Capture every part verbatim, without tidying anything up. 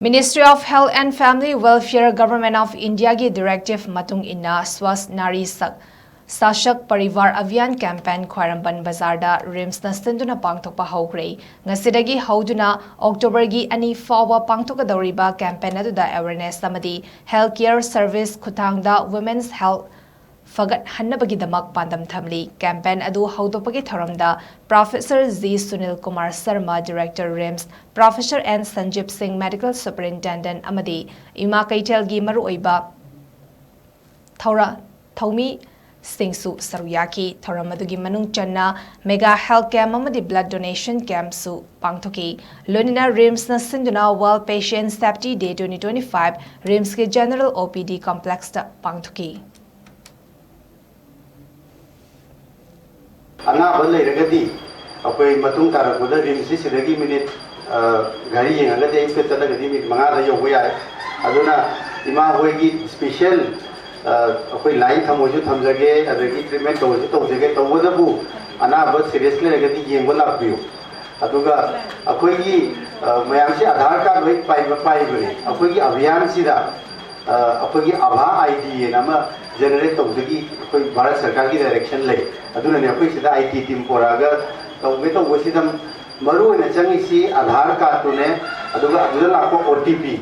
Ministry of Health and Family Welfare, Government of India ꯒꯤ directive ꯃꯇꯨꯡ ꯏꯟꯅ Swasth Nari Sak-, Sashakt Parivar Abhiyan campaign ꯈ꯭ꯋꯥꯏꯔꯝꯕꯟ ꯕꯖꯥꯔꯗ ꯔꯤꯝꯁꯅ ꯁꯤꯟꯗꯨꯅ ꯄꯥꯡꯊꯣꯛꯄ ꯍꯧꯈ꯭ꯔꯦ꯫ ꯉꯁꯤꯗꯒꯤ ꯍꯧꯗꯨꯅ October ꯒꯤ ꯑꯅꯤ ꯐꯥꯎꯕ ꯄꯥꯡꯊꯣꯛꯀꯗꯧꯔꯤꯕ campaign ꯑꯗꯨꯗ awareness ꯑꯃꯗꯤ health care service ꯈꯨꯠꯊꯥꯡꯗ women's health ꯐꯒꯠꯍꯟꯅꯕꯒꯤꯗꯃꯛ ꯄꯥꯟꯗꯝ ꯊꯝꯂꯤ꯫ Campaign ꯑꯗꯨ ꯍꯧꯗꯣꯛꯄꯒꯤ ꯊꯧꯔꯝꯗ Professor G Sunil Kumar Sharma, Director, RIMS, Professor N ꯁꯟꯖꯤꯞ ꯁꯤꯡ, Medical Superintendent, ꯑꯃꯗꯤ ꯏꯃꯥ ꯀꯩꯊꯦꯜꯒꯤ ꯃꯔꯨꯑꯣꯏꯕ ꯊꯧꯔ-, ꯊꯧꯃꯤꯁꯤꯡꯁꯨ ꯁꯔꯨꯛ ꯌꯥꯈꯤ꯫ ꯊꯧꯔꯝ ꯑꯗꯨꯒꯤ ꯃꯅꯨꯡ ꯆꯟꯅ mega health camp ꯑꯃꯗꯤ blood donation campꯁꯨ ꯄꯥꯡꯊꯣꯛꯈꯤ꯫ ꯂꯣꯏꯅꯅ ꯔꯤꯝꯁꯅ ꯁꯤꯟꯗꯨꯅ World Patient Safety Day twenty twenty-five ꯔꯤꯝꯁꯀꯤ General O P D complexꯇ ꯄꯥꯡꯊꯣꯛꯈꯤ꯫ ꯑꯅꯥꯕ ꯂꯩꯔꯒꯗꯤ ꯑꯩꯈꯣꯏ ꯃꯇꯨꯡ ꯇꯥꯔꯛꯄꯗ ꯔꯤꯝꯁꯁꯤ ꯁꯤꯗꯒꯤ ꯃꯤꯅꯤꯠ, ꯑ, ꯒꯥꯔꯤ ꯌꯦꯡꯉꯒꯗꯤ ꯑꯌꯨꯛꯇ ꯆꯠꯂꯒꯗꯤ ꯃꯤꯅꯤꯠ ꯃꯉꯥꯗ ꯌꯧꯕ ꯌꯥꯏ꯫ ꯑꯗꯨꯅ ꯏꯃꯥ ꯍꯣꯏꯒꯤ special, ꯑ, ꯑꯩꯈꯣꯏ line ꯊꯝꯃꯣꯏꯁꯨ ꯊꯝꯖꯒꯦ, ꯑꯗꯒꯤ treatment ꯇꯧꯕꯁꯨ ꯇꯧꯖꯒꯦ꯫ ꯇꯧꯕꯇꯕꯨ ꯑꯅꯥꯕ serious ꯂꯩꯔꯒꯗꯤ ꯌꯦꯡꯕ ꯂꯥꯛꯄꯤꯌꯨ꯫ ꯑꯗꯨꯒ ꯑꯩꯈꯣꯏꯒꯤ, ꯑ, ꯃꯌꯥꯝꯁꯤ ꯑꯙꯥꯔ ꯀꯥꯔꯗ ꯂꯣꯏ ꯄꯥꯏꯕ, ꯄꯥꯏꯕꯅꯤ꯫ ꯑꯩꯈꯣꯏꯒꯤ ꯑꯚꯤꯌꯥꯟꯁꯤꯗ, ꯑ, ꯑꯩꯈꯣꯏꯒꯤ ꯑꯚꯥ ID ꯍꯥꯏꯅ ꯑꯃ generate ꯇꯧꯕꯒꯤ ꯑꯩꯈꯣꯏ ꯚꯥꯔꯠ ꯁꯔꯀꯥꯔꯒꯤ direction ꯂꯩ꯫ ꯑꯗꯨꯅꯅꯦ ꯑꯩꯈꯣꯏ ꯁꯤꯗ I T team ꯄꯨꯔꯛꯑꯒ ꯇꯧꯒꯦ ꯇꯧꯕꯁꯤꯗ ꯃꯔꯨ ꯑꯣꯏꯅ ꯆꯪꯉꯤꯁꯤ ꯑꯙꯥꯔ ꯀꯥꯔꯗꯇꯨꯅꯦ, ꯑꯗꯨꯒ ꯑꯗꯨꯗ ꯂꯥꯛꯄ O T P,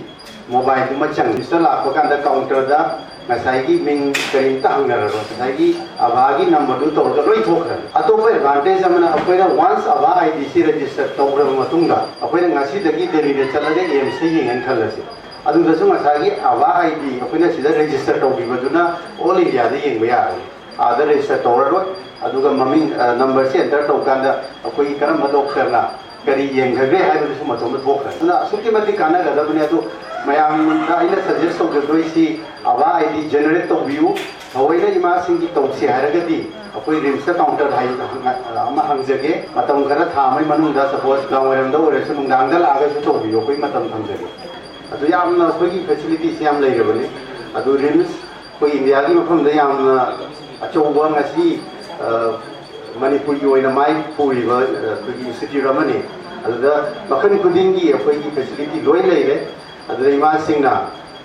mobileꯗꯨꯃ ꯆꯪꯉꯤ꯫ ꯁꯤꯗ ꯂꯥꯛꯄ ꯀꯥꯟꯗ counterꯗ ꯉꯁꯥꯏꯒꯤ ꯃꯤꯡ ꯀꯔꯤꯝꯇ ꯍꯪꯅꯔꯔꯣꯏ, ꯉꯁꯥꯏꯒꯤ ꯑꯚꯥꯒꯤ numberꯗꯨ ꯇꯧꯔꯒ ꯂꯣꯏ ꯊꯣꯛꯈ꯭ꯔꯅꯤ꯫ ꯑꯇꯣꯞꯄ advantage ꯑꯃꯅ ꯑꯩꯈꯣꯏꯅ once ꯑꯚꯥ IDꯁꯤ register ꯇꯧꯈ꯭ꯔꯕ ꯃꯇꯨꯡꯗ, ꯑꯩꯈꯣꯏꯅ ꯉꯁꯤꯗꯒꯤ ꯗꯦꯜꯂꯤꯗ ꯆꯠꯂꯒ AIIMSꯇ ꯌꯦꯡꯒꯦꯅ ꯈꯜꯂꯁꯤ, ꯑꯗꯨꯗꯁꯨ ꯉꯁꯥꯏꯒꯤ ꯑꯚꯥ ID ꯑꯩꯈꯣꯏꯅ ꯁꯤꯗ register ꯇꯧꯈꯤꯕꯗꯨꯅ all Indiaꯗ ꯌꯦꯡꯕ ꯌꯥꯔꯅꯤ꯫ ꯑꯥꯗ register ꯇꯧꯔꯔꯣꯏ꯫ ꯑꯗꯨꯒ ꯃꯃꯤꯡ, ꯑ, numberꯁꯤ enter ꯇꯧꯀꯥꯟꯗ ꯑꯩꯈꯣꯏꯒꯤ ꯀꯔꯝꯕ doctorꯅ ꯀꯔꯤ ꯌꯦꯡꯈ꯭ꯔꯒꯦ ꯍꯥꯏꯕꯗꯨꯁꯨ ꯃꯇꯣꯝꯇ ꯊꯣꯛꯈ꯭ꯔꯅꯤ꯫ ꯑꯗꯨꯅ ꯑꯁꯨꯛꯀꯤ ꯃꯇꯤꯛ ꯀꯥꯟꯅꯒꯗꯕꯅꯤ꯫ ꯑꯗꯨ ꯃꯌꯥꯝꯗ ꯑꯩꯅ suggest ꯇꯧꯖꯗꯣꯏꯁꯤ, ꯑꯚꯥ ID generate ꯇꯧꯕꯤꯌꯨ꯫ ꯊꯑꯣꯏꯅ ꯏꯃꯥꯁꯤꯡꯒꯤ ꯇꯧꯁꯤ ꯍꯥꯏꯔꯒꯗꯤ ꯑꯩꯈꯣꯏ RIMSꯇ counter ꯍꯥꯏ-, ꯑꯃ ꯍꯥꯡꯖꯒꯦ꯫ ꯃꯇꯝ ꯈꯔ, ꯊꯥ ꯑꯃꯒꯤ ꯃꯅꯨꯡꯗ, suppose ꯅꯨꯡꯗꯥꯡ ꯋꯥꯏꯔꯝꯗ ꯑꯣꯏꯔꯁꯨ, ꯅꯨꯡꯗꯥꯡꯗ ꯂꯥꯛꯑꯒꯁꯨ ꯇꯧꯕꯤꯌꯨ, ꯑꯩꯈꯣꯏ ꯃꯇꯝ ꯊꯝꯖꯒꯦ꯫ ꯑꯗꯨ ꯌꯥꯝꯅ ꯑꯩꯈꯣꯏꯒꯤ facilityꯁꯤ ꯌꯥꯝ ꯂꯩꯔꯕꯅꯤ꯫ ꯑꯗꯨ RIMS ꯑꯩꯈꯣꯏ ꯏꯟꯗꯤꯌꯥꯒꯤ ꯃꯐꯝꯗ ꯌꯥꯝꯅ ꯑꯆꯧꯕ, ꯉꯁꯤ, ꯑ, ꯃꯅꯤꯄꯨꯔꯒꯤ ꯑꯣꯏꯅ ꯃꯥꯏ ꯄꯨꯔꯤꯕ, ꯑ, ꯑꯩꯈꯣꯏꯒꯤ institute ꯑꯃꯅꯤ꯫ ꯑꯗꯨꯗ ꯃꯈꯜ ꯈꯨꯗꯤꯡꯒꯤ ꯑꯩꯈꯣꯏꯒꯤ facility ꯂꯣꯏ ꯂꯩꯔꯦ꯫ ꯑꯗꯨꯗ ꯏꯃꯥꯁꯤꯡꯅ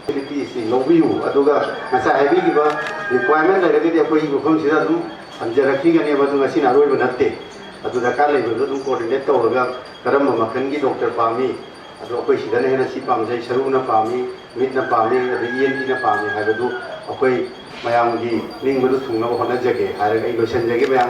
ꯐꯦꯁꯤꯂꯤꯇꯤꯁꯤ ꯂꯧꯕꯤꯌꯨ, ꯑꯗꯨꯒ ꯉꯁꯥꯏ ꯍꯥꯏꯕꯤꯈꯤꯕ ꯔꯤꯀ꯭ꯋꯥꯏꯔꯃꯦꯟ ꯂꯩꯔꯒꯗꯤ ꯑꯩꯈꯣꯏꯒꯤ ꯃꯐꯝꯁꯤꯗ ꯑꯗꯨꯝ ꯊꯝꯖꯔꯛꯈꯤꯒꯅꯦꯕ꯫ ꯑꯗꯨ ꯉꯁꯤꯅ ꯑꯔꯣꯏꯕ ꯅꯠꯇꯦ꯫ ꯑꯗꯨ ꯗꯔꯀꯥꯔ ꯂꯩꯕꯗꯣ ꯑꯗꯨꯝ ꯀꯣꯑꯣꯔꯗꯤꯅꯦꯠ ꯇꯧꯔꯒ ꯀꯔꯝꯕ ꯃꯈꯜꯒꯤ ꯗꯣꯛꯇꯔ ꯄꯥꯝꯃꯤ, ꯑꯗꯣ ꯑꯩꯈꯣꯏ ꯁꯤꯗꯅ ꯍꯦꯟꯅ ꯁꯤ ꯄꯥꯝꯖꯩ, ꯁꯔꯨꯅ ꯄꯥꯝꯃꯤ, ꯃꯤꯠꯅ ꯄꯥꯝꯃꯤ, ꯑꯗꯩ ꯏ ꯑꯦꯟ ꯇꯤꯅ ꯄꯥꯝꯃꯤ ꯍꯥꯏꯕꯗꯨ ꯑꯩꯈꯣꯏ ꯃꯌꯥꯝꯒꯤ ꯅꯤꯡꯕꯗꯨ ꯊꯨꯡꯅꯕ ꯍꯣꯠꯅꯖꯒꯦ ꯍꯥꯏꯔꯒ ꯑꯩ ꯂꯣꯏꯁꯤꯟꯖꯒꯦ꯫ ꯃꯌꯥꯝ